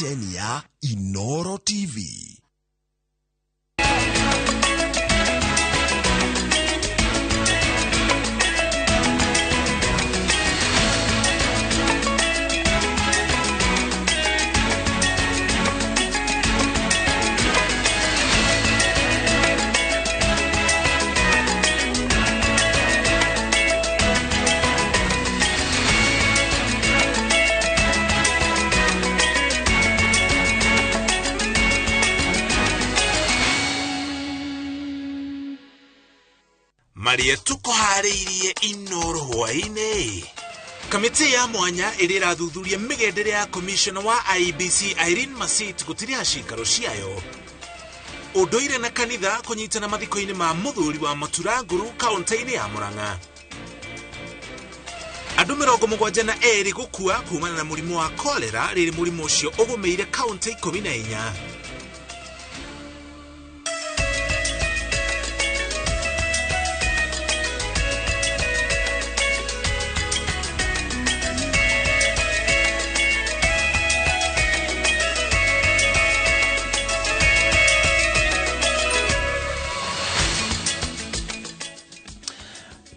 Ceceni ya Inoro TV. Maria tukuharĩirie Inoro hwaĩ-inĩ. Kamĩtĩ ya mwanya ĩrĩa ĩrathuthuria mĩgendere ya commissioner wa IEBC Irene Masit gũtirĩha cikaro ciayo. Ũndũire na kanitha kũnyitana mathiko-inĩ ma mũthuri wa Maturanguru kaunti-inĩ ya Murang'a. Andũ 72 gũkua kumana na mũrimũ wa cholera rĩrĩ mũrimũ ũcio ũgũmĩire kaunti 14.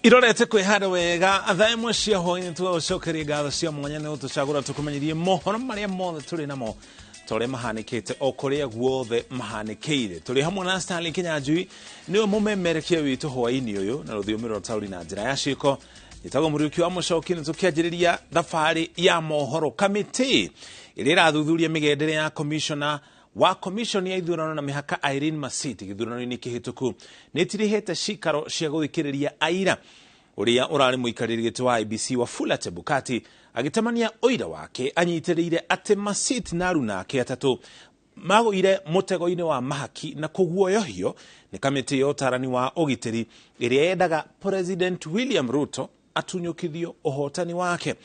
Irorete kwĩhanda wega thaa ĩmwe cia hwaĩ-inĩ tũgagũcokeria ngatho cia mwanya nĩ gũtũcagũra tũkũmenyerie mohoro marĩa mothe tũrĩ namo ta ũrĩa mahanĩkĩte o kũrĩa guothe mahanĩkĩire. Tũrĩ hamwe na Stanley Kinyanjui nĩwe mũmemerekia witũ hwaĩ-inĩ ũyũ na rũthiomi rwa taũri na njĩra ya ciĩko. Njĩtagwo Mũriũki wa Mũcoki, nĩ tũkĩanjĩrĩria thabarĩ ya mohoro. Kamĩtĩ ĩrĩa ĩrathuthuria mĩgendere ya commissioner wa commission ya ithurano na mĩhaka Irene Masit gĩthurano-inĩ kĩhĩtũku nĩ ĩtirihĩte cikaro cia gũthikĩrĩria aira. Ũrĩa ũrarĩ mũikarĩri gĩtĩ wa IEBC Wafula Chebukati agĩtemania ũira wake anyitĩrĩire atĩ Masit na aruna ake atatũ magũire mũtego-inĩ wa mahaki na kũguoyohio nĩ kamĩtĩ ya ũtarani wa ũgitĩri ĩrĩa yendaga President William Ruto atunyũkithio ũhotani wake.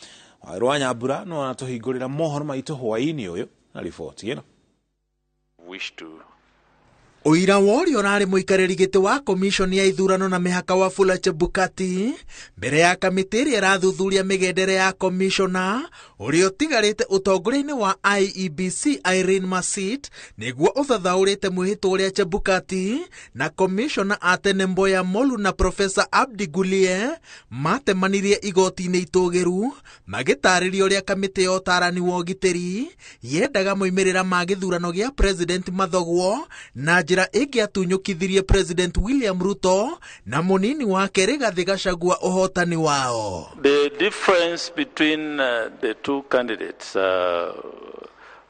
Waweru wa Nyambura no aratũhingũrĩra mohoro maitũ hwaĩ-inĩ ũyũ na riboti ĩno. Ũira wa ũrĩa ũrarĩ mũikarĩri gĩtĩ wa commission ya ithurano na mĩhaka Wafula Chebukati mbere ya kamĩtĩ ĩrĩa ĩrathuthuria mĩgendere ya commissioner ũrĩa ũtigarĩte ũtongoria-inĩ wa IEBC Irene Masit nĩguo ũthathaũrĩte mwĩhĩtwa ũrĩa Chebukati na commissioner a tene Mboya Molu na Professor Abdi Gulie matemanirie igoti-inĩ itũgĩru magĩtarĩria ũrĩa kamĩtĩ ya ũtarani wa ũgitĩri yendaga moimĩrĩra ma gĩthurano gĩa president mathogwo na njĩra ĩngĩatunyũkithirie President William Ruto na mũnini wake Rigathi Gachagua ũhotani wao. The difference between the two candidates,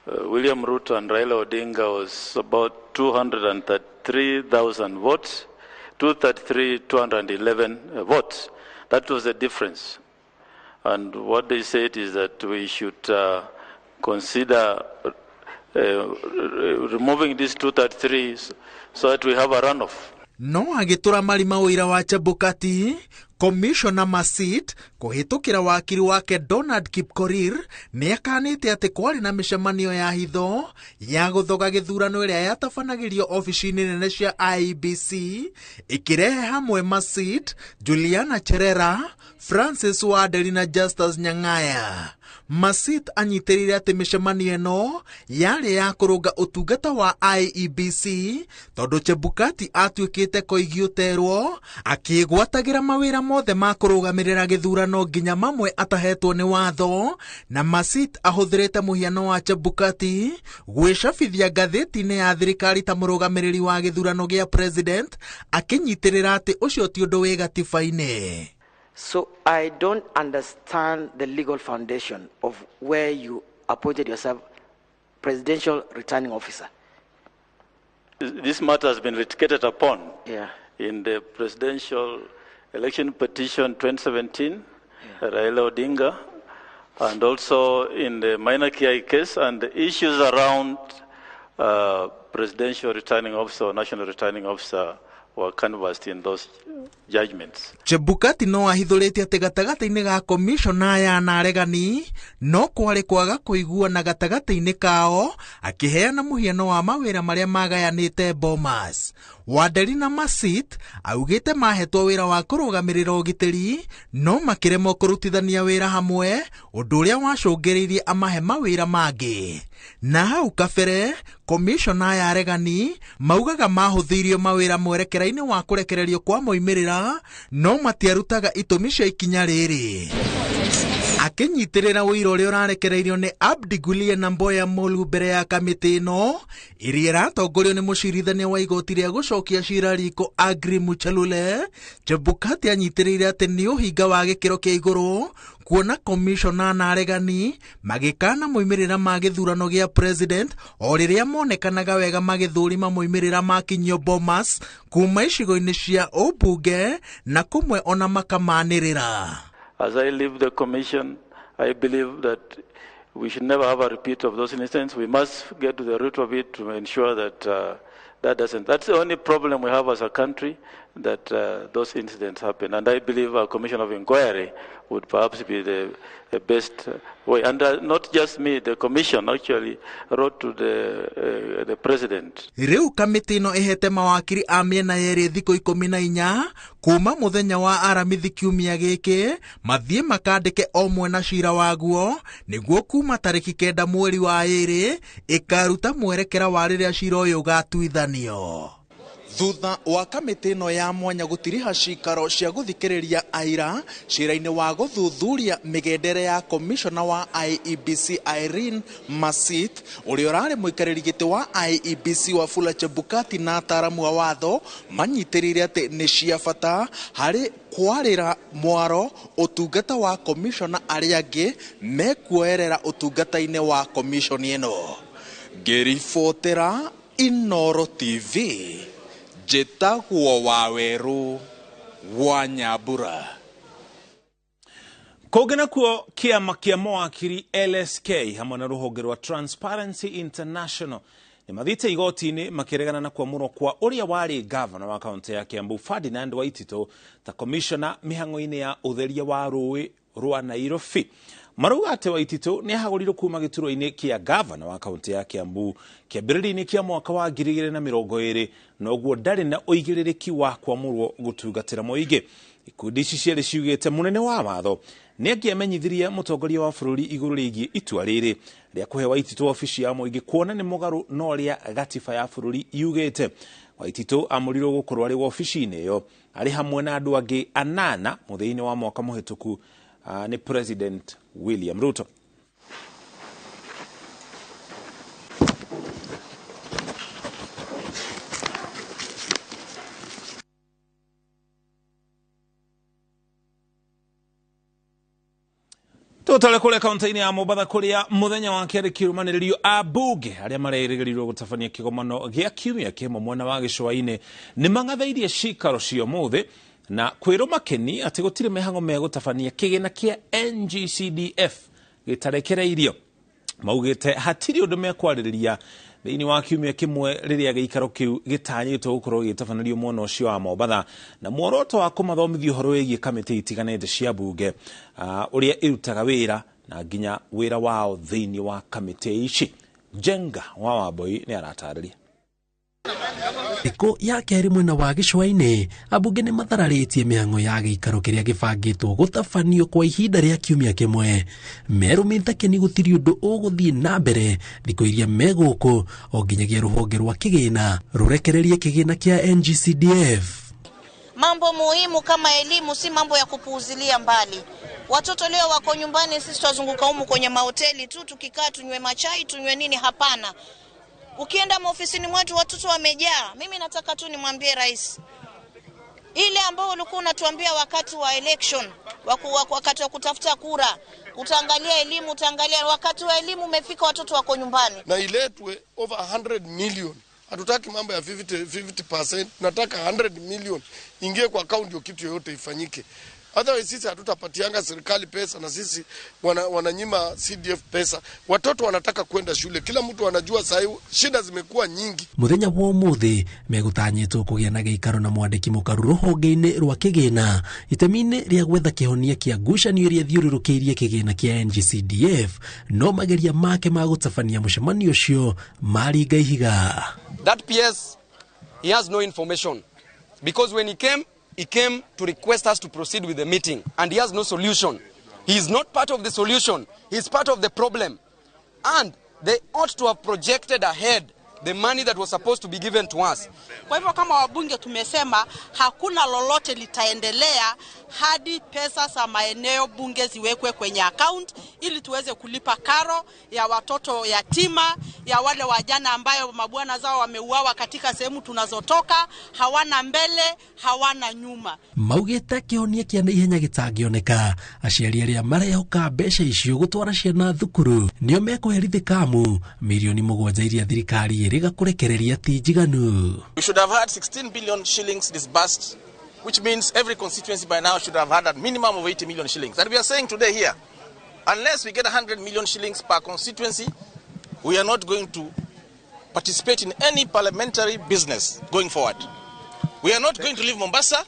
William Ruto and Raila Odinga, was about 233,000 votes, 233,211 votes. That was the difference. And what they said is that we should consider removing these 233 so that we have a runoff. No agĩtũra marima ũira wa Chebukati, Commissioner Masit kũhĩtũkĩra wakiri wake Donald Kipkorir nĩakanĩte atĩ kwarĩ na mĩcemanio ya hitho ya gũthoga gĩthurano ĩrĩa yatabanagĩrio obici-inĩ nene cia IEBC ĩkĩrehe hamwe Masit, Juliana Cherera, Francis Wanderi na Justus Nyang'aya. Masit anyitĩrĩire atĩ mĩcemanio ĩno yarĩ ya kũrũnga ũtungata wa IEBC tondũ Chebukati atuĩkĩte koigi ũterwo akĩgwatagĩra mawĩra mothe ma kũrũgamĩrĩra gĩthurano nginya mamwe atahetwo nĩ watho, na Masit ahũthĩrĩte mũhiano wa Chebukati gwĩcabithia ngathĩti-inĩ ya thirikari ta mũrũgamĩrĩri wa gĩthurano gĩa president akĩnyitĩrĩra atĩ ũcio ti ũndũ wĩ gatiba-inĩ. So I don't understand the legal foundation of where you appointed yourself presidential returning officer. This matter has been litigated upon in the presidential election petition 2017, Raila Odinga, and also in the Maina Kiai case, and the issues around presidential returning officer or national returning officer were canvassed in those judgments. Chebukati no ahithũrĩtie atĩ gatagatĩ-inĩ ga commissioner aya na aregani no kwarĩ kwaga kũiguana gatagatĩ-inĩ kao, akĩheana mũhiano wa mawĩra marĩa magayanĩte Bomas. Wanderi na Masit augĩte mahetwo wĩra wa kũrũgamĩrĩra ũgitĩri no makĩremwo kũrutithania wĩra hamwe, ũndũ ũrĩa wacũngĩrĩirie amahe mawĩra mangĩ. Na hau kabere komishona ya aregani maugaga mahũthĩirio mawĩra mwerekera-inĩ wa kũrekererio kwa moimĩrĩra no matiarutaga itũmi cia ikinya rĩrĩ. Akinyitĩrĩra ũira ũrĩa ũrarekereirio nĩ Abdi Gulie na Mboya Molu mbere ya kamĩtĩ ĩno ĩrĩa ĩratongorio nĩ mũcirithania wa igoti rĩa gũcokia cira riko Agri Muchelule, Chebukati anyitĩrĩire atĩ nĩ ũhinga wa gĩkĩro kĩa igũrũ kuona komishona na aregani magĩkana moimĩrĩra ma gĩthurano gĩa president o rĩrĩa monekanaga wega magĩthũrima moimĩrĩra ma kinyio Bomas kuma icigo-inĩ cia ũmbunge na kũmwe ona makamanĩrĩra. As I leave the commission, I believe that we should never have a repeat of those incidents. We must get to the root of it to ensure that that doesn't. That's the only problem we have as a country, that those incidents happen. And I believe a commission of inquiry would perhaps be the best way. And not just me, the commission actually wrote to the president. Rĩu kamĩtĩ ĩno ĩhete mawakiri a mĩena yerĩ thikũ 14 kuma mũthenya wa Aramithi kiumia gĩkĩ mathiĩ makandĩke o mwena cira waguo nĩguo kuma tarĩki 9 mweri wa 2 ĩkaruta mwerekera wa rĩrĩa cira ũyũ ũgatuithanio. Thutha wa kamĩtĩ ĩno ya mwanya gũtiriha cikaro cia gũthikĩrĩria aira cira-inĩ wa gũthuthuria mĩgendere ya komishona wa IEBC Irene Masit ũrĩa ũrarĩ mũikarĩri gĩtĩ wa IEBC Wafula Chebukati na ataaramu a watho manyitĩrĩire atĩ nĩ cia bata harĩ kwarĩra mwaro ũtungata wa komishona arĩa angĩ mekuoerera ũtungata-inĩ wa komishoni ĩno. Ngĩribotera Inooro TV, njĩtagwo Wawerũ wa Nyambura. Kũngĩ nakuo kĩama kĩa mawakiri LSK hamwe na rũhonge rwa Transparency International nĩ mathiĩte igoti-inĩ makĩregana na kwamũrwo kwa ũrĩa warĩ gavana wa kaunti ya Kiambu Ferdinand Waititũ ta komishona mĩhang'o-inĩ ya ũtheria wa rũĩ rwa Nairobi. Marauga atĩ Waititũ nĩ ahagũrirwo kuma gĩturwa-inĩ kĩa gavana wa kaunti ya Kiambu kĩambĩrĩria-inĩ kĩa mwaka wa 2020 na ũguo ndarĩ na ũigĩrĩrĩki wa kwamũrwo gũtungatĩra mũingĩ. Ikundi ici cierĩ ciugĩte mũnene wa watho nĩ angĩamenyithirie mũtongoria wa bũrũri igũrũ rĩgiĩ itua rĩrĩ rĩa kũhe Waititũ obici ya mũingĩ kuona nĩ mũgarũ na ũrĩa gatiba ya bũrũri yugĩte. Waititũ amũrirwo gũkorwo arĩ wobici-inĩ ĩyo arĩ hamwe na andũ angĩ 8 mũthia-inĩ wa mwaka mũhĩtũku nĩ President William Ruto. Tũtare kũrĩa kaunti-inĩ ya Mombatha kũrĩa mũthenya wa kerĩ kĩrũmanĩrĩrio ambunge arĩa marerĩgĩrĩirwo gũtabania kĩgomano gĩa kiumia kĩmwe mwena wa gĩcũa-inĩ nĩ mang'athairie cikaro cia ũmũthĩ na kwĩrwo makeni atĩ gũtirĩ mĩhang'o megũtabania kĩgĩna kĩa NGCDF gĩtarekereirio. Maugĩte hatirĩ ũndũ mekwarĩrĩria thĩinĩ wa kiumia kĩmwe rĩrĩa gĩikaro kĩu gĩtanyĩtwo gũkorwo gĩgĩtabanĩrio mwena ũcio wa Mombatha na muoroto wa kũmathomithia ũhoro wĩgiĩ kamĩtĩ itiganĩte cia bunge ũrĩa ĩrutaga wĩra na nginya wĩra wao thĩinĩ wa kamĩtĩ ici. Njenga wa Wambui nĩ aratarĩria. Thikũ ya kerĩ mwena wa gĩcũa-inĩ ambunge nĩ mathararĩtie mĩhang'o ya gĩikaro kĩrĩa gĩbangĩtwo gũtabanio kwa ihinda rĩa kiumia kĩmwe. Merũmĩte keni gũtirĩ ũndũ ũgũthiĩ na mbere thikũ iria megũkũ o nginyagia rũhonge rwa kĩgĩna rũrekererie kĩgĩna kĩa NGCDF. Mambo muhimu kama elimu si mambo ya kupuuzilia mbali. Watoto leo wako nyumbani, sisi twazunguka humu kwenye mahoteli tu tukikaa tunywe machai tunywe nini? Hapana. Ukienda maofisini mwetu watoto wamejaa. Mimi nataka tu nimwambie rais, ile ambayo ulikuwa unatuambia wakati wa election, wakati wa kutafuta kura, utaangalia elimu, utaangalia wakati wa elimu umefika, watoto wako nyumbani. Na iletwe over 100 million. Hatutaki mambo ya 50%, tunataka 100 million ingie kwa account ndio kitu yoyote ifanyike. Otherwise sisi hatutapatianga serikali pesa na sisi wananyima CDF pesa. Watoto wanataka kwenda shule. Kila mtu anajua sasa shida zimekuwa nyingi. Muthenya wa umuthi megutanyitwo kugia na giikaro na mwandiki mukaru ruhonge-ini rwa kigina itemi-ini ria gwetha kihonia kia ngucanio iria thiururukiirie kigina kia NGCDF no mageria make ma gutabania mucemanio ucio maringa ihiga. That PS He has no information. Because when he came to request us to proceed with the meeting, and he has no solution. He is not part of the solution. He is part of the problem. And they ought to have projected ahead the money that was supposed to be given to us. Kwa hivyo kama wabunge tumesema hakuna lolote litaendelea hadi pesa za maeneo bunge ziwekwe kwenye account ili tuweze kulipa karo ya watoto yatima, ya wale wajana ambayo mabwana zao wameuawa katika sehemu tunazotoka, hawana mbele, hawana nyuma. Maugite kĩhonia kĩa naihenya gĩtangĩoneka aciari arĩa marehoka mbeca icio gũtwara ciana thukuru nĩo mekũherithĩka amu mirioni 7 iria thirikari ĩrĩga kũrekereria ti njiganu. We should have had 16 billion shillings disbursed, which means every constituency by now should have had a minimum of 80 million shillings. And we are saying today here, unless we get 100 million shillings per constituency, we are not going to participate in any parliamentary business going forward. We are not going to leave Mombasa,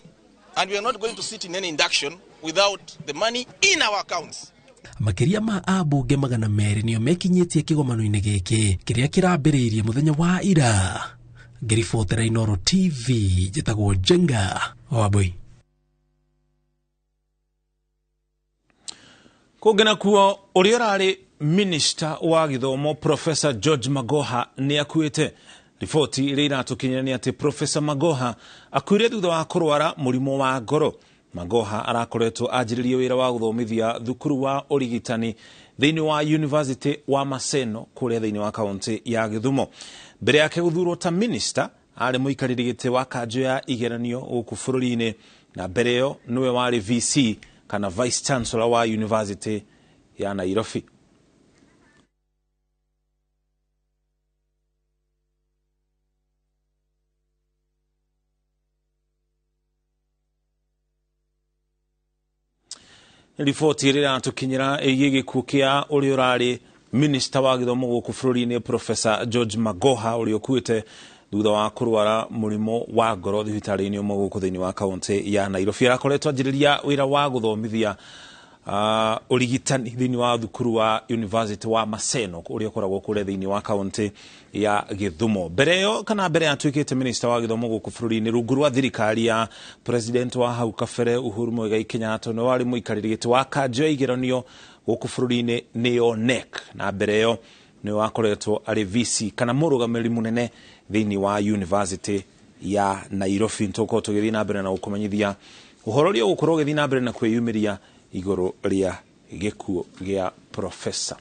and we are not going to sit in any induction without the money in our accounts. Makĩria ma ambunge 200 nĩo mekinyĩtie kĩgomano-inĩ gĩkĩ kĩrĩa kĩrambĩrĩirie mũthenya wa ira. Ngĩribotera Inooro TV njĩtagwo Njenga Wambui. Kũngĩ nakuo ũrĩa ũrarĩ minista wa gĩthomo Professor George Magoha nĩ akuĩte. Riboti iria iratũkinyĩra nĩ atĩ Professor Magoha akuire thutha wa kũrwara mũrimũ wa ngoro. Magoha arakoretwo anjĩrĩrie wĩra wa gũthomithia thukuru wa ũrigitani thĩinĩ wa University wa Maseno kũrĩa thĩinĩ wa kaunti ya Gĩthumo. Mbere yake gũthurwo ta minista arĩ mũikarĩri gĩtĩ wa kanjũ ya igeranio gũkũ bũrũri-inĩ, na mbere ĩyo nĩwe warĩ VC kana Vice Chancellor wa University ya Nairobi. Riboti ĩrĩa ĩratũkinyĩra ĩgiĩ gĩkuũ kĩa ũrĩa ũrarĩ minista wa gĩthomo gũkũ bũrũri-inĩ Professor George Magoha ũrĩa ũkuĩte thutha wa kũrwara mũrimũ wa ngoro thibitarĩ-inĩ ũmwe gũkũ thĩinĩ wa kaunti ya Nairobi. Arakoretwo anjĩrĩria wĩra wa gũthomithia ũrigitani thĩinĩ wa thukuru wa University wa Maseno ũrĩa ũkoragwo kũrĩa thĩinĩ wa kaunti ya Gĩthumo. Mbere ĩyo kana mbere atuĩkĩte minista wa gĩthomo gũkũ bũrũri-inĩ rungu rwa thirikari ya president wa hau kabere Uhuru Muigai Kenyatta nĩwe warĩ mũikarĩri gĩtĩ wa kanjũ ya igeranio gũkũ bũrũri-inĩ nĩyo NEC, na mbere ĩyo nĩwe wakoretwo arĩ VC kana mũrũgamĩrĩri mũnene thĩinĩ wa University ya Nairobi. Nĩtũgũkorwo tũgĩthiĩ na mbere na gũkũmenyithia ũhoro ũrĩa ũgũkorwo ũgĩthiĩ na mbere na kwĩyumĩria igũrũ rĩa gĩkuũ gĩa professor.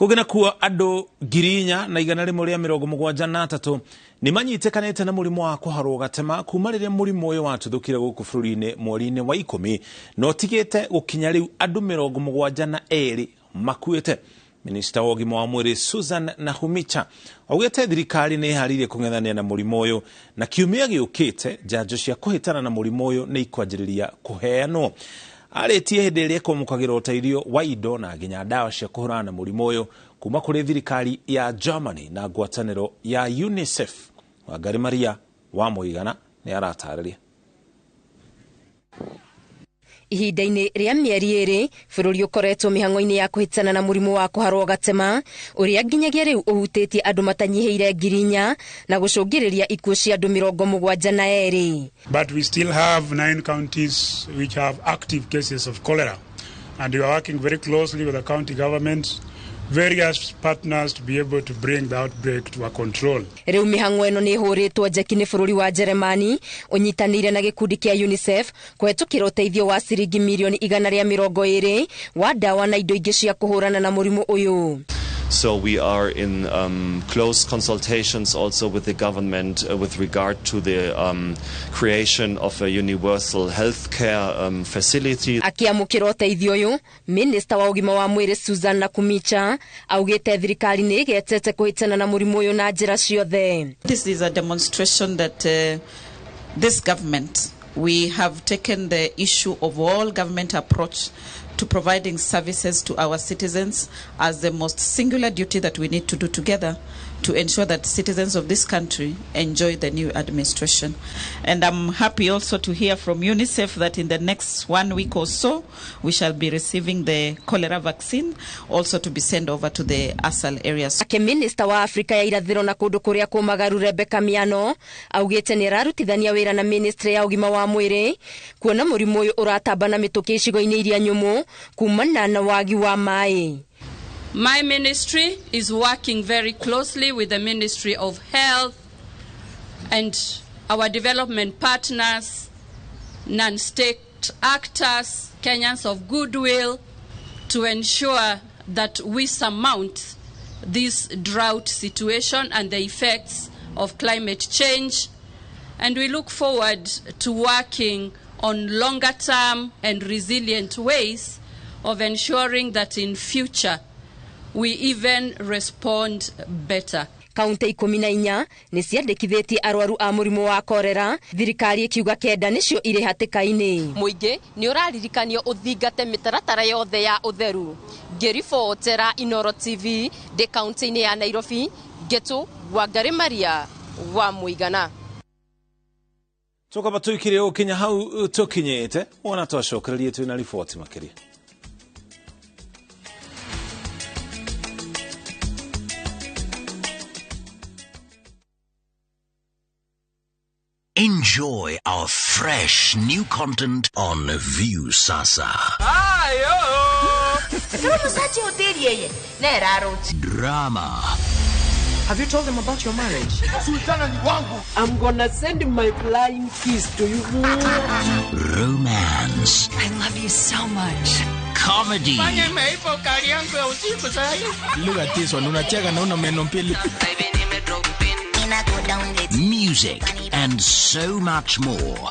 Kũngĩ nakuo andũ 4,173 nĩ manyitĩkanĩte na mũrimũ wa kũharwo gatema kuma rĩrĩa mũrimũ ũyũ watuthũkire gũkũ bũrũri-inĩ mweri-inĩ wa 10 na ũtigĩte gũkinya rĩu andũ 72 makuĩte. Minista wa ũgima wa mwĩrĩ Susan Nakhumicha augĩte thirikari nĩ ĩharĩirie kũng'ethanĩra na mũrimũ ũyũ na kiumia gĩũkĩte njanjo cia kũhĩtana na mũrimũ ũyũ nĩ ikwanjĩrĩria kũheanwo. Arĩtie hĩndĩ ĩrĩa ĩkwamũkagĩra ũteithio wa indo na nginya ndawa cia kũhũrana na mũrimũ ũyũ kuma kũrĩ thirikari ya Germany na ngwatanĩro ya UNICEF. Wangari Maria wa Mũigana nĩ aratarĩria. Ihinda-inĩ rĩa mĩeri 2 bũrũri ũkoretwo mĩhang'o-inĩ ya kũhĩtana na mũrimũ wa kũharwo gatema ũrĩa nginyagia rĩu ũhutĩtie andũ matanyihĩire 4,000 na gũcũngĩrĩria ikuũ cia andũ 72. But we still have 9 counties which have active cases of cholera, and we are working very closely with the county governments, various partners to be able to bring the outbreak to a control. Rĩu mĩhang'o ĩno nĩ ĩhũrĩtwo njeki nĩ bũrũri wa Jeremani ũnyitanĩire na gĩkundi kĩa UNICEF kũhetũkĩra ũteithio wa ciringi mirioni 120 wa ndawa na indo ingĩ cia kũhũrana na mũrimũ ũyũ. So we are in close consultations also with the government with regard to the creation of a universal healthcare facility. Akiamũkĩra ũteithio ũyũ, Minista wa ũgima wa mwĩrĩ Susan Nakhumicha augĩte thirikari nĩ ĩgetete kũhĩtana na mũrimũ ũyũ na njĩra ciothe. This is a demonstration that this government, we have taken the issue of all government approach to providing services to our citizens as the most singular duty that we need to do together to ensure that citizens of this country enjoy the new administration. And I'm happy also to hear from UNICEF that in the next 1 week or so, we shall be receiving the cholera vaccine also to be sent over to the ASAL areas. Ake Minister wa Afrika ya irathiro na kundu kuria kumagaru Rebecca Miano augite ni ararutithania wira na ministry ya ugima wa mwiri kuona murimu uyu uratamba na mituki icigo-ini iria nyumu kumana na wagi wa mai. My ministry is working very closely with the Ministry of Health and our development partners, non-state actors, Kenyans of goodwill, to ensure that we surmount this drought situation and the effects of climate change. And we look forward to working on longer-term and resilient ways of ensuring that in future we even respond better. Kaunti 14 nĩ ciandĩkithĩtie arwaru a mũrimũ wa korera, thirikari ĩkiuga 9 nĩcio irĩ hatĩka-inĩ. Mũingĩ nĩ ũraririkanio ũthingate mĩtaratara yothe ya ũtheru. Ngĩribotera Inoro TV ndĩ kaunti-inĩ ya Nairobi, Ngetu Wangari Maria wa Mũigana. Tukaba tuikire ũkinya hau tũkinyĩte, wona twacokererie twĩna riboti makĩria. Enjoy our fresh new content on View Sasa. Drama. Have you told them about your marriage? I'm gonna send my flying kiss to you. Romance. I love you so much. Comedy. Look at this one. Unacheka na una meno mbili. Music and so much more.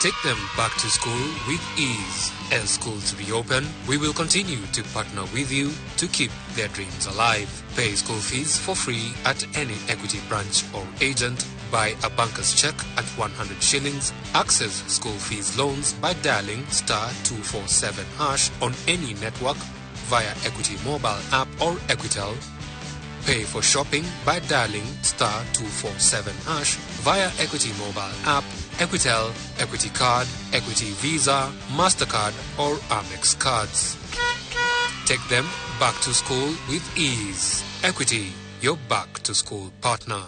Take them back to school with ease. As schools reopen, we will continue to partner with you to keep their dreams alive. Pay school fees for free at any Equity branch or agent. Buy a banker's check at 100 shillings. Access school fees loans by dialing *247# on any network via Equity mobile app or Equitel. Pay for shopping by dialing *247# via Equity mobile app, Equitel, Equity Card, Equity Visa, MasterCard or Amex cards. Take them back to school with ease. Equity, your back to school partner.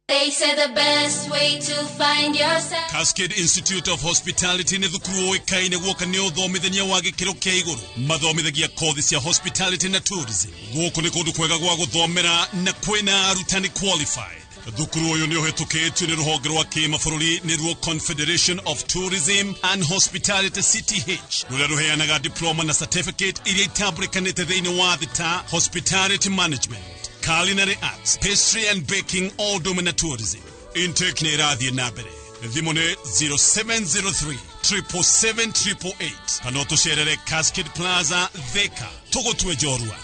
They say the best way to find yourself. Cascade Institute of Hospitality nĩ thukuru ũĩkaine guoka nĩ ũthomithania wa gĩkĩro kĩa igũrũ. Mathomithagia kothi cia hospitality na tourism. Gũkũ nĩ kũndũ kwega gwa gũthomera na kwĩna arutani qualified. Thukuru ũyũ nĩ ũhĩtũkĩtio nĩ rũhonge rwa kĩmabũrũri nĩruo Confederation of Tourism and Hospitality CTH, rũrĩa rũheanaga diploma na certificate iria itambũrĩkanĩte thĩinĩ wa thĩ ta hospitality management, culinary arts, pastry and baking, all domain tourism. Intake nĩ ĩrathiĩ na mbere. Thimũ nĩ 0703 777 888 kana ũtũcerere Cascade Plaza, Thika. Tũgũtue njorua.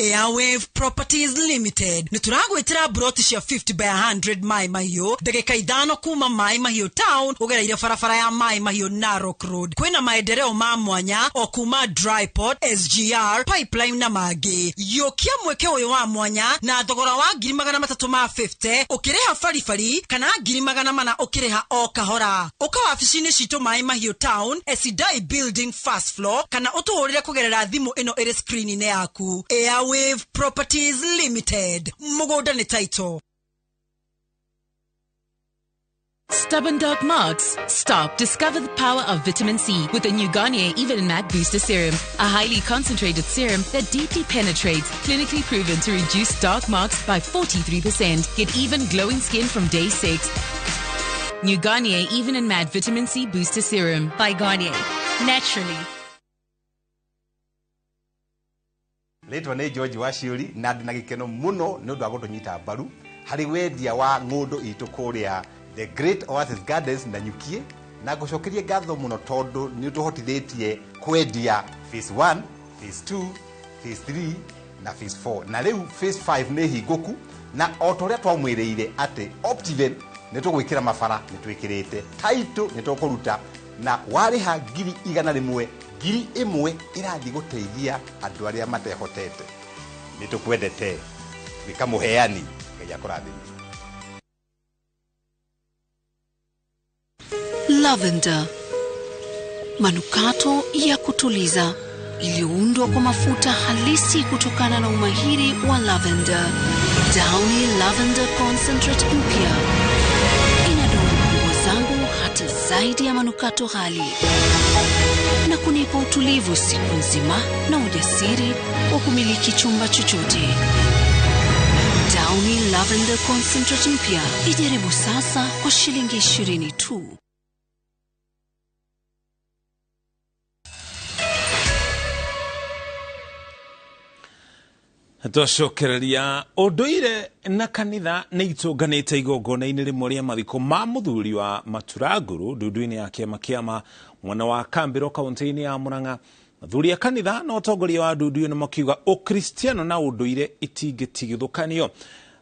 Airwave Properties Limited nĩ tũragwĩtĩra broti cia 50 by 100 Mai Mahiũ, ndagĩka 5 kuma Mai Mahiũ town ũgereire barabara ya Mai Mahiũ Narok Road. Kwĩna maendereo ma mwanya o kuma Dryport, SGR, Pipeline na mangĩ. Yũkia mweke ũyũ wa mwanya na thogora wa 350,000 ũkĩrĩha baribari kana 400,000 ũkĩrĩha o kahora. Ũka wabici-inĩ citũ Mai Mahiũ town, Esidai Building first floor, kana ũtũhũrĩre kũgerera thimũ ĩno ĩrĩ screen-inĩ yaku. Airwave Properties Limited. Mũgũnda nĩ title. Stubborn dark marks? Stop. Discover the power of vitamin C with the new Garnier Even Matte Booster Serum, a highly concentrated serum that deeply penetrates, clinically proven to reduce dark marks by 43%. Get even glowing skin from day 6. New Garnier Even and Matte Vitamin C Booster Serum. By Garnier. Naturally. Rĩtwa nĩ George Waciũri na ndĩ na gĩkeno mũno nĩ ũndũ wa gũtũnyita mbaru harĩ wendia wa ng'ũndũ itũ kũrĩa The Great Oasis Gardens na Nyukie. Na ngũcokerie ngatho mũno tondũ nĩ ũtũhotithĩtie kwendia phase 1, phase 2, phase 3 na phase 4, na rĩu phase 5 nĩ hingũku. Na o ta ũrĩa twamwĩrĩire atĩ Optiven nĩ tũgwĩkĩra mabara, nĩ twĩkĩrĩte title, nĩ tũkũruta na warĩha 100,000, 1,000 ĩrathiĩ gũteithia andũ arĩa matehotete. Nĩ tũkwendete. Tuĩka mũheani. Ngai akũrathime. Lavender, manukato ya kutuliza iliyoundwa kwa mafuta halisi kutokana na umahiri wa lavender. Downy Lavender Concentrate mpya inadumu nguo zangu hata zaidi ya manukato ghali na kunipa utulivu siku nzima na ujasiri wa kumiliki chumba chochote. Downy Lavender Concentrate mpya, ijaribu sasa kwa shilingi 20 tu. Twacokereria ũndũire na kanitha nĩ itũnganĩte igongona-inĩ rĩmwe rĩa mathiko ma mũthuri wa Maturanguru ndundu-inĩ ya kĩama kĩama mwena wa Kambĩro kaunti-inĩ ya Murang'a. Athuri a kanitha na ũtongoria wa ndundu ĩno makiuga ũkristiano na ũndũire itingĩtigithũkanio.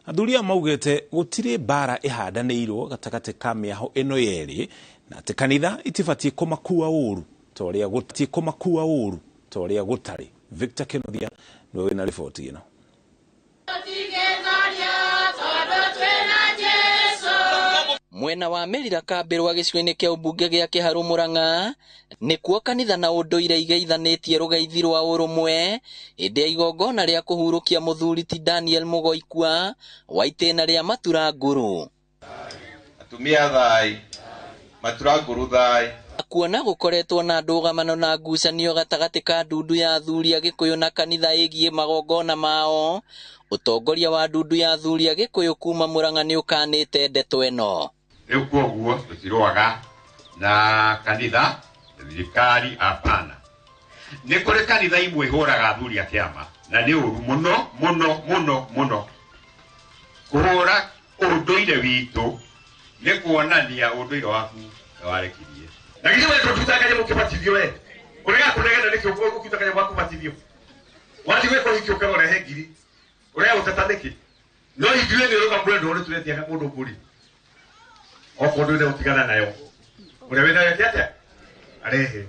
Athuri aya maugĩte gũtirĩ mbara ĩhandanĩirwo gatagatĩ ka mĩaho ĩno yerĩ na atĩ kanitha itibatiĩ kũmakua ũru ta ũrĩa gũtarĩ. Victor Kenothia nĩwe wĩna riboti ĩno. Mwena wa Merira Kambĩrwa gĩcigo-inĩ kĩa ũmbunge gĩa Kĩharũ Murang'a nĩkuo kanitha na ũndũire igeithanĩtie rũgeithi rwa ũrũmwe hĩndĩ ya igongona rĩa kũhurũkia mũthuri ti Daniel Mũgoikua wa itĩna rĩa Maturanguru. Atumia thai, Maturanguru thai. Kuona gũkoretwo na ndũgamano na ngucanio gatagatĩ ka ndundu ya athuri a Gĩkũyũ na kanitha ĩgiĩ magongona mao, ũtongoria wa ndundu ya athuri a Gĩkũyũ kuma Murang'a nĩ ũkanĩte ndeto ĩno. Rĩu kwoguo tũtirũaga na kanitha, thirikari hapana. Nĩ kũrĩ kanitha imwe ihũraga athuri a kĩama na nĩ ũru mũno mũno mũno mũno. Kũhũra ũndũire witũ nĩ kuonania ũndũire waku warekirie. Na githĩ we ndũtutanga nyamũ ũkĩbatithio we? Ũrega kũnegena nĩkĩ ũkiuta kanyamũ ga kũbatithio? Wathiĩ gwĩka ũhiki ũkĩrwo ũrehe ngiri. Ũrega gũteta nĩkĩ? No ithuĩ nĩ ũrauga mwendwa nĩ tũretia mũndũ mbũri. Okorwo ndũrĩ gũtigana nayo. Ũrĩa wĩnayo eke atĩa? Arehe.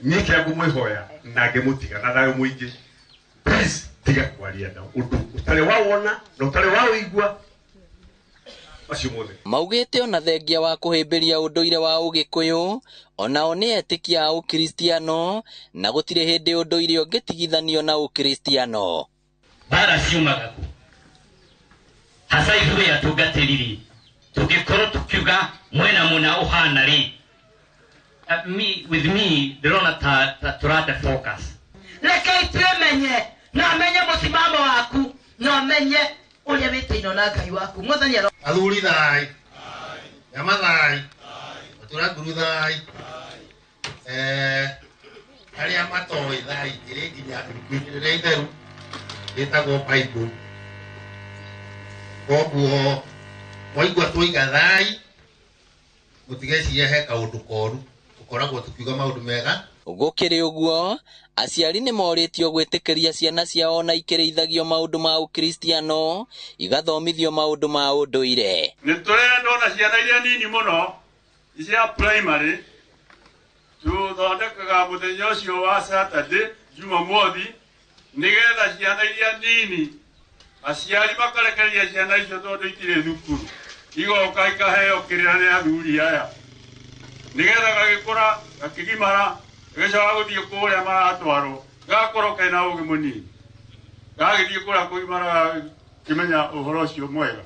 Niĩ kĩrĩa ngũmwĩhoya na ngĩmũtiga na thayũ mũingĩ. Please tiga kwaria na ũndũ ũtarĩ wawona na ũtarĩ waũigua. Maugĩte ona thengia wa kũhĩmbĩria ũndũire wa ũgĩkũyũ onao nĩ etĩkia a ũkristiano na gũtirĩ hĩndĩ ũndũire ũngĩtigithanio na ũkristiano. Mbara ciumaga kũ? Hasa ithuĩ atungatĩri rĩ, tũngĩkorwo tũkiuga mwena mũna ũhana rĩ, with me ndĩrona ta tũrate focus. Reke twĩmenye na amenye mũsimamo waku na amenye ũrĩa wĩtainwo na Ngai waku. Mwathani aro. Athuri thai, nyama thai, Maturanguru thai, arĩa matoĩ thai ĩrĩ nginya ibuku-inĩ rĩrĩa itheru rĩtagwo Bible. Koguo mwaigua twoiga thai mũtigecirie he kaũndũ koru, tũkoragwo tũkiuga maũndũ mega. Gũkĩrĩ ũguo, aciari nĩ morĩtio gwĩtĩkĩria ciana ciao na ikĩrĩithagio maũndũ ma ũkristiano igathomithio maũndũ ma ũndũire. Nĩ tũrenda ona ciana iria nini mũno cia primary tũthondekaga mũthenya ũcio wa Saturday Jumamothi nĩgetha ciana iria nini aciari makarekereria ciana icio tondũ itirĩ thukuru igoka ikaheo kĩrĩra nĩ athuri aya nĩgetha gagĩkũra gakĩgimara gĩcoka gũthiĩ kũrĩa maratwarwo gakorwo kena ũgĩ mũnini gagĩthiĩ kũrĩa kũgimara gakĩmenya ũhoro ũcio mwega.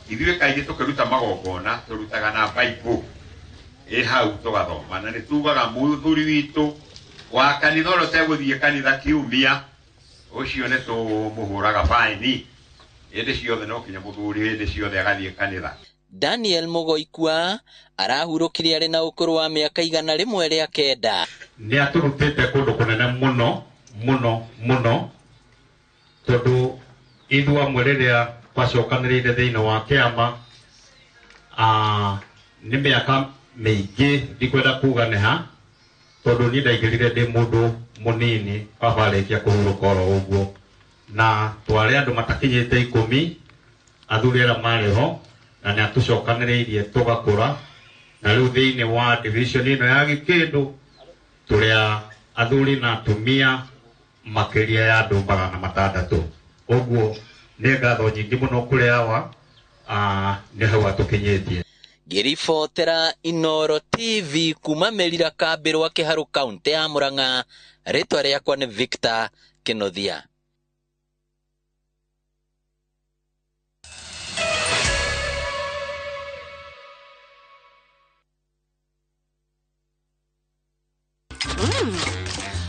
Ithuĩ kaingĩ tũkĩruta magongona tũrutaga na Bible ĩ hau tũgathoma, na nĩ tugaga mũthuri witũ wa kanitha ũrĩa ũtegũthiĩ kanitha kiumia ũcio nĩ tũmũhũraga baini hĩndĩ ciothe, no kinya mũthuri hĩndĩ ciothe agathiĩ kanitha. Daniel Mũgoikua arahurũkire arĩ na ũkũrũ wa mĩaka 109. Nĩ atũrutĩte kũndũ kũnene mũno mũno mũno, tondũ ithuĩ amwe rĩrĩa twacokanĩrĩire thĩinĩ wa kĩama nĩ mĩaka Mĩingĩ ndikwenda kuga nĩ ha tondũ niĩ ndaingĩrire ndĩ mũndũ mũnini baba arĩkia kũhurũka oro ũguo na twarĩ andũ matakinyĩte 10 athuri arĩa marĩ ho na nĩ atũcokanĩrĩirie tũgakũra na rĩu thĩinĩ wa division ĩno ya Gĩkĩndũ tũrĩ athuri na atumia makĩria ya andũ 600 ũguo nĩ ngatho nyingĩ mũno kũrĩ awa nĩ hau atũkinyĩtie. Ngĩribotera Inooro TV kuma Merira Kambĩrwa Kĩharũ kaunti ya Murang'a, rĩtwa rĩakwa nĩ Victor Kĩnuthia.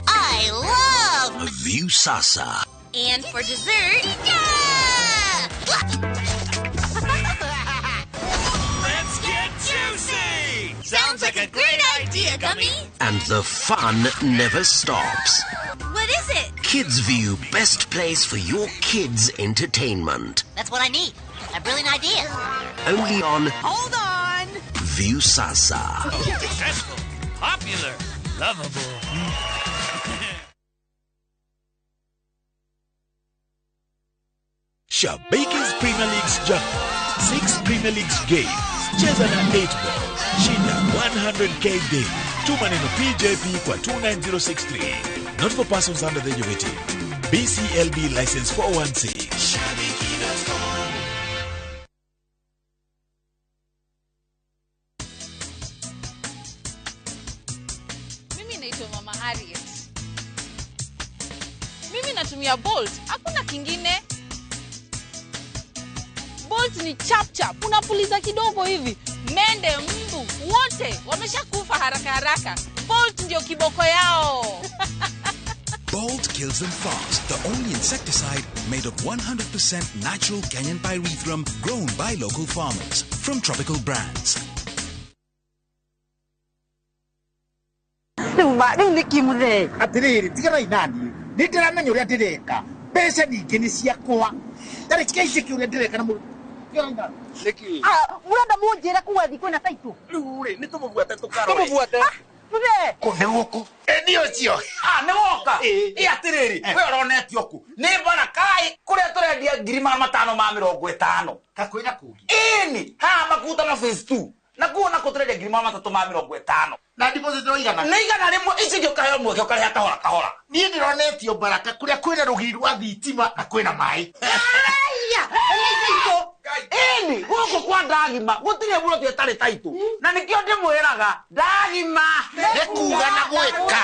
I love Viusasa. And for dessert, Let's get juicy! Sounds like a great idea, Gummy. And the fun never stops. What is it? Kids View, best place for your kids' entertainment. That's what I need. A brilliant idea. Only on Hold on. Viusasa. Successful, popular, lovable. Shabiki's Premier League's jackpot. 6 Premier Leagues games. Cheza na 8 ball. Shinda 100k daily. Tuma neno PJP kwa 29063. Not for persons under the age of 18. BCLB license 416. Shabiki.com. Mimi naitwa Mama Harriet. Mimi natumia Bolt, hakuna kingine. Bolt ni chap chap, unapuliza kidogo hivi, mende, mbu, wote wameshakufa haraka haraka. Bolt ndio kiboko yao. Bolt kills them fast, the only insecticide made of 100% natural Kenyan pyrethrum grown by local farmers from Tropical Brands. Rĩu nĩ kĩmũthee atĩrĩrĩ tiganai naniĩ nĩ ndĩramenya ũrĩa ndĩreka mbeca ningĩ nĩ ciakwa ndarĩ tigaicĩke ũrĩa ndĩreka na Mũrenda mũnjĩre kuga thiĩ kwĩna taitũ rĩu rĩ nĩ tũmũbuate tũkarore tũmũbuate mũthee kũ nĩ gũkũ nĩ ũcio nĩ woka ĩ atĩrĩrĩ we ũronetio kũ nĩ Baraka kũrĩa tũrendia 550,000 kakwĩna kũngĩ ĩni haha Makutano phase 2 na kuo nako tũrendia 350,000 na deposit no igana nĩ 100 ici ingĩ ũkaheo mweke ũkarĩha kahora kahora niĩ ndĩronetio Baraka kũrĩa kwĩna rũgiri rwa thitima na kwĩna maĩ ĩni gũkũ kwa Ndagima gũtirĩ buroti ĩtarĩ taitũ na nĩkĩo ndĩmwĩraga Ndagima nĩ kuga na gwĩka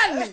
ĩni.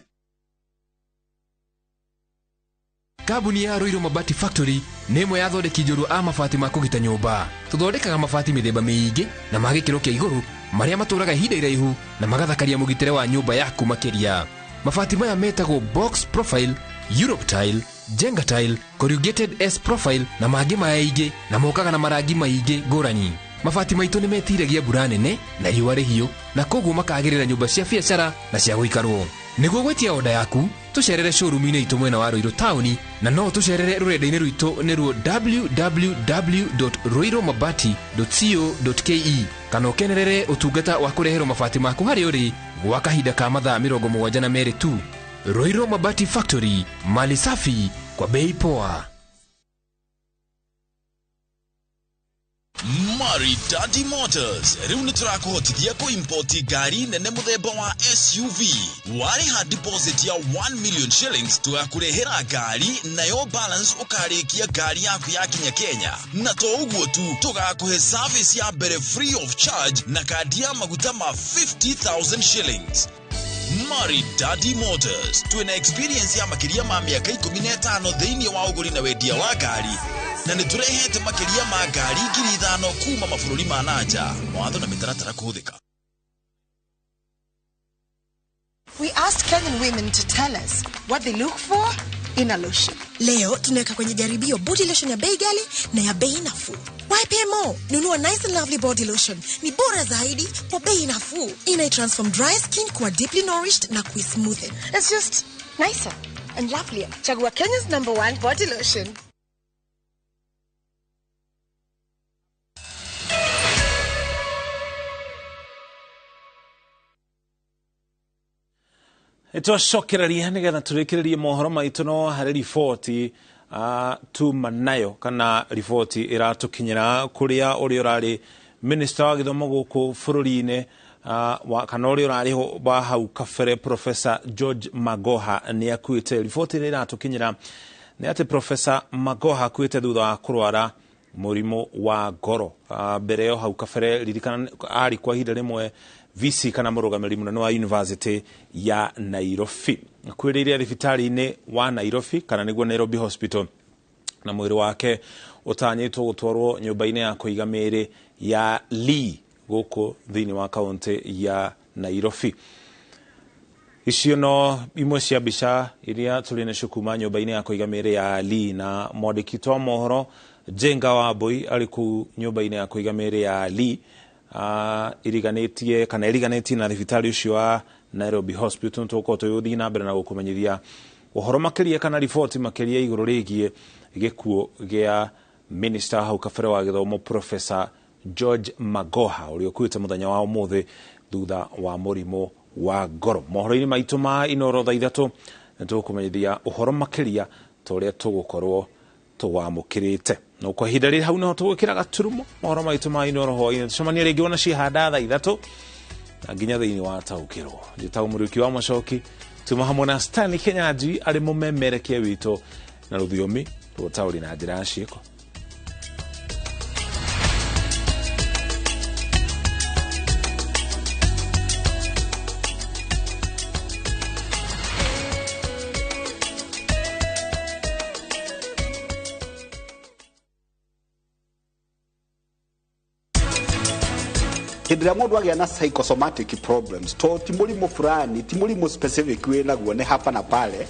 Kambuni ya Ruiru Mabati Factory nĩ ĩmwe ya athondeki njorua a mabati ma kũgita nyũmba. Tũthondekaga mabati mĩthemba mĩingĩ na ma gĩkĩro kĩa igũrũ marĩa matũraga ihinda iraihu na magathakaria mũgitĩre wa nyũmba yaku makĩria. Mabati maya metagwo box profile, Europe tile, Jenga tile, corrugated S profile na mangĩ maingĩ na mokaga na marangi maingĩ ngũrani. Mabati maitũ nĩ metiragia mbura nene na riũa rĩhiũ na koguo makagĩrĩra nyũmba cia biacara na cia gũikarwo. Nĩguo gwĩtia oda yaku tũcerere showroom-inĩ itũ mwena wa Ruiru taũni na no tũcerere rũrenda-inĩ rwitũ nĩruo www.ruirumabati.co.ke kana ũkenerere ũtungata wa kũreherwo mabati maku harĩa ũrĩ gwa kahinda ka mathaa 72 tu. Ruiru Mabati Factory, mali safi kwa bei poa. Maridadi Motors rĩu nĩ tũrakũhotithia kũimpoti ngari nene mũthemba wa SUV. Warĩha deposit ya 1 million shillings tũgakũrehera ngari nayo balance ũkarĩkia ngari yaku yakinya Kenya. Na to ũguo tu tũgakũhe service ya mbere free of charge na kandi ya maguta ma 50,000 shillings. Maridadi Motors twĩna experience ya makĩria ma mĩaka 15 thĩinĩ wa ũgũri na wendia wa ngari na nĩ tũrehete makĩria ma ngari 5,000 kuma mabũrũri ma nanja. Mawatho na mĩtaratara kũhũthĩka. We asked Kenyan women to tell us what they look for in a lotion. Leo tunaweka kwenye jaribio body lotion ya bei ghali na ya bei nafuu. YPMO, nunua nice and lovely body lotion. Ni bora zaidi kwa bei nafuu. Ina transform dry skin kuwa deeply nourished na kuismoothen. It's just nicer and lovelier. Chagua Kenya's #1 body lotion. Twacokereria nigetha tũrĩkĩrĩrie mohoro maitũ no harĩ riboti tuma nayo kana riboti ĩratũkinyĩra kũrĩa ũrĩa ũrarĩ minister wa gĩthomo gũkũ bũrũri-inĩ kana ũrĩa ũrarĩ wa hau kabere Professor George Magoha nĩ akuĩte. Riboti ĩrĩa ĩratũkinyĩra nĩ atĩ Professor Magoha akuĩte thutha wa kũrwara mũrimũ wa ngoro. Mbere ĩyo hau kabere ririkana arĩ kwa ihinda rĩmwe VC kana mũrũgamĩrĩri mũnene wa University ya Nairobi. Akuĩrĩire thibitarĩ-inĩ wa Nairobi kana nĩguo Nairobi Hospital, na mwĩrĩ wake ũtanyĩtwo gũtwarwo nyũmba-inĩ ya kũiga mĩĩrĩ ya Lee gũkũ thĩinĩ wa kaunti ya Nairobi. Icio no imwe cia mbica iria tũrĩ nacio kuma nyũmba-inĩ ya kũiga mĩĩrĩ ya Lee, na mwandĩki wa mohoro Jenga Wambui arĩ kũu nyũmba-inĩ ya kũiga mĩĩrĩ ya Lee iriganĩtie kana iriganĩtie na thibitarĩ ũcio wa Nairobi Hospital. Tũgũkorwo tũgĩthiĩ na mbere na gũkũmenyithia ũhoro makĩria kana riboti makĩria igũrũ rĩgiĩ gĩkuũ gĩa minister hau kabere wa gĩthomo Professor George Magoha ũrĩa ũkuĩte mũthenya wa ũmũthĩ thutha wa mũrimũ wa ngoro. Mohoro-inĩ maitũ ma Inooro thaa 3 nĩ tũgũkũmenyithia ũhoro makĩria ta ũrĩa tũgũkorwo tũwamũkĩrĩte. No kwa ihinda rĩrĩ hau nĩho tũgwĩkĩra gaturumo mohoro maitũ ma Inooro hwaĩ-inĩ. Tũcemanie rĩngĩ wona ciĩhanda thaa 3 na nginya thĩinĩ wa taũkĩrwo. Njĩtagwo Mũriũki wa Macoki, tuma hamwe na Stanley Kenyanjui arĩ mũmemerekia witũ na rũthiomi rwa ũtaũri na njĩra ya ciĩko. Hĩndĩ ĩrĩa mũndũ agĩa na psychosomatic problems, to ti mũrimũ fulani, ti mũrimũ specific wĩ naguo, nĩ hapa na pale,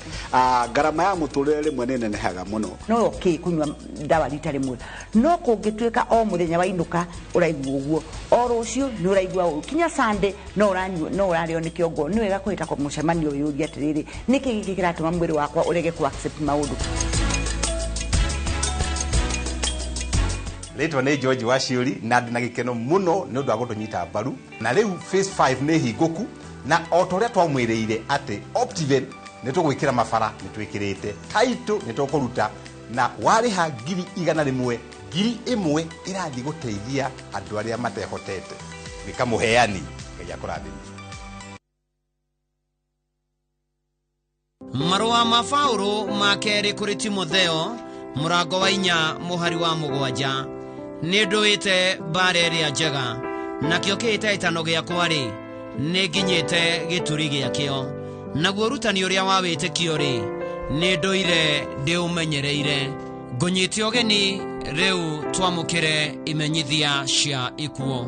ngarama ya mũtũrĩre rĩmwe nĩ nenehaga mũno. No okay kunyua ndawa rita rĩmwe, no kũngĩtuĩka o mũthenya wainũka ũraigua ũguo, o rũciũ nĩ ũraigua ũru, kinya Sunday no ũranyua, no ũrarĩo nĩ kĩongo, nĩ wega kũhĩta mũcemanio wĩyũrie atĩrĩrĩ, nĩkĩ gĩkĩ kĩratũma mwĩrĩ wakwa ũrege ku accept maũndũ. Rĩtwa nĩ George Waciũri na ndĩ na gĩkeno mũno nĩ ũndũ wa gũtũnyita mbaru. Na rĩu phase 5 nĩ hingũku, na o ta ũrĩa twamwĩrĩire atĩ Optiven nĩ tũgwĩkĩra mabara, nĩ twĩkĩrĩte title nĩ tũkũruta, na warĩha 100,000, 1,000 ĩrathiĩ gũteithia andũ arĩa matehotete. Wĩka mũheani, Ngai akũrathime. Marũa ma Paũlũ ma kerĩ kũrĩ Timotheo mũrango wa 4 mũhari wa 7. Nĩ ndũĩte mbara ĩrĩa njega, nakĩo kĩhĩtahĩtano gĩakwa-rĩ, nĩ nginyĩte gĩturi gĩakĩo, naguo ũrutani ũrĩa wa wĩtĩkio-rĩ, nĩ ndũire ndĩũmenyereire. Ngũnyite ũgeni rĩu twamũkĩre imenyithia cia ikuũ.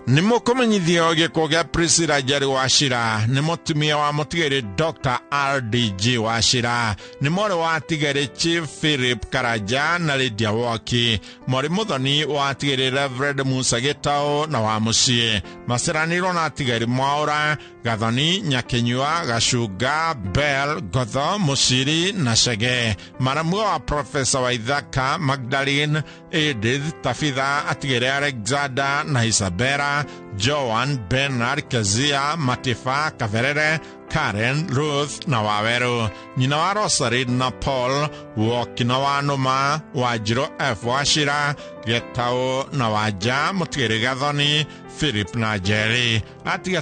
Nĩ mũkũmenyithio gĩkuũ gĩa Priscilla Njeri Wachira, nĩ mũtumia wa mũtigĩrĩ Dr. RDG Wachira, nĩ mwarĩ wa tigĩrĩ Chief Philip Karanja na Lydia Woki, mwarĩ mũthoni wa tigĩrĩ Reverend Musa Gĩtaũ na wa mũciĩ, maceranĩirwo na tigĩrĩ Mwaũra, Gathoni, Nyakinyua, Gacunga, Bell, Gotho, Mũciri na Chege, maramua wa Professor Waithaka, Magdalene, Edith, Tabitha, atigĩrĩ Alexander na Isabella, Joan, Bernard, Kezia, Matifa, Kaverere, Karen, Ruth na Waweru, nyina wa Rosary na Paul, Woki na Wanũma, Wanjirũ F Wachira, Gĩtaũ na Wanja, mũtigĩrĩ Gathoni, Philip na Jerry. Atiga